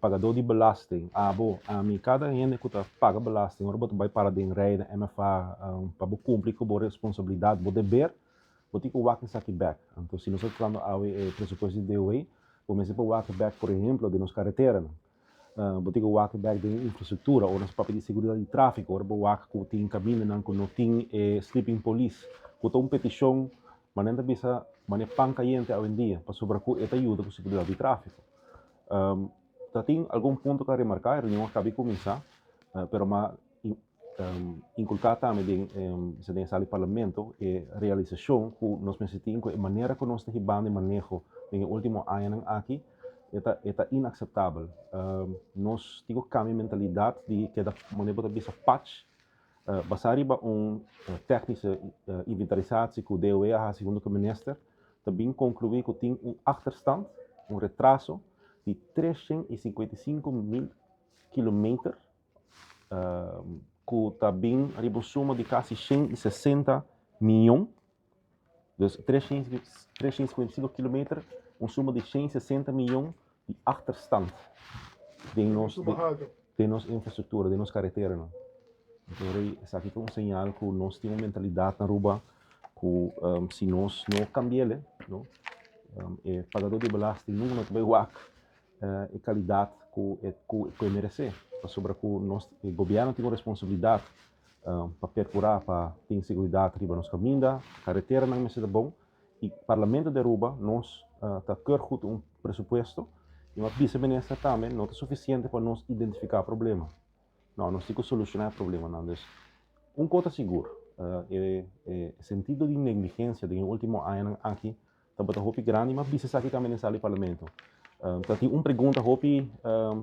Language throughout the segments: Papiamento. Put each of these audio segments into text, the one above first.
Pagadó di belasting, abo, ami, kada hende ku ta paga belasting, ora bo ta bai para den rei na MFA pa bo kumpli ku bo responsabilidat, bo deber, bo tin ku wak esaki bèk. Anto si nos ta tratando awe e presupuesto di DOW, bo mester por wak bèk, por ehemplo, den nos kareteranan. Bo tin ku wak bèk den infrastruktura, ora nos papia di seguridat di tráfiko, ora bo wak ku tin kamindanan ku no tin e sleeping police, ku ta un petishon. Ma nan ta bisa manera pan kayente awendia pasobra ku e ta yuda ku seguridat di tráfiko. Ta tin algun punto ku a remarká, e reunion a kaba di kuminsá, pero m'a inkulká tambe den bisa den e sala di parlamento e realisashon ku nos mester tin ku e manera ku nos ta hibando e maneho den e último añanan aki e ta e ta inakseptabel. Nos tin ku kambia e mentalidat di keda manera bo ta bisa pach. Basá riba un tèknische inventarisatie ku DOE a hasi huntu ku minister, ta bin konkluí ku tin un achterstand, un retraso, di 355 mil kilometer ku ta bin riba un suma di kasi 160 mion. Dus 355 kilometer, un suma di 160 mion di achterstand den nos infrastruktura, den nos kareteranan. Anto, esaki ta un señal ku nos tin un mentalidat na Aruba ku si nos no kambi'é, no, e pagadó di belasting nunka no ta bai wak e kalidat ku e meresé. Pasobra ku nos gobièrnu tin un responsabilidat pa perkurá pa tin seguridat riba nos kaminda, kareteranan mester ta bon i Parlamento di Aruba nos ta keur goed un presupuesto i m'a bisa minister tambe no ta sufisiente pa nos identifiká problema. No, nos tin ku solushoná e problemanan. Dus un kos ta sigur, e sentido di negligensia den e último añanan aki tabata hopi grandi, m'a bisa esaki tambe den sala di parlamento. Ta tin un pregunta hopi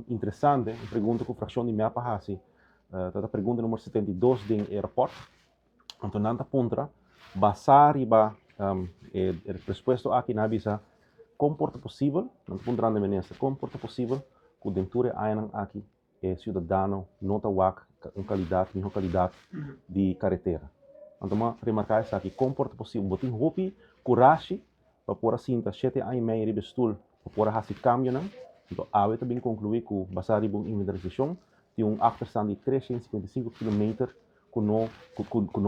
interesante, un pregunta ku frakshon di MEP a hasi, ta ta pregunta number 72 den e rapòrt. Anto nan ta puntra, basá riba e presupuesto aki nan a bisa kon por ta posibel, nan ta puntrando e minister, kon por ta posibel ku den tur e añanan aki e siudadano no ta wak un kalidat, mihó kalidat di karetera? Anto m'a remarká esaki, kon por ta posibel? Bo tin hopi kurashi pa por a sinta 7 aña i mei riba e stul pa por a hasi kambionan. Anto awe ta bin konkluí ku basá riba un inventarisashon tin un achterstand di 355 kilometer ku no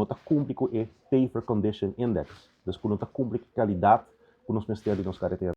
ta kumpli ku e Paver Condition Index, dus ku no ta kumpli ku e kalidat ku nos mester di nos karetera.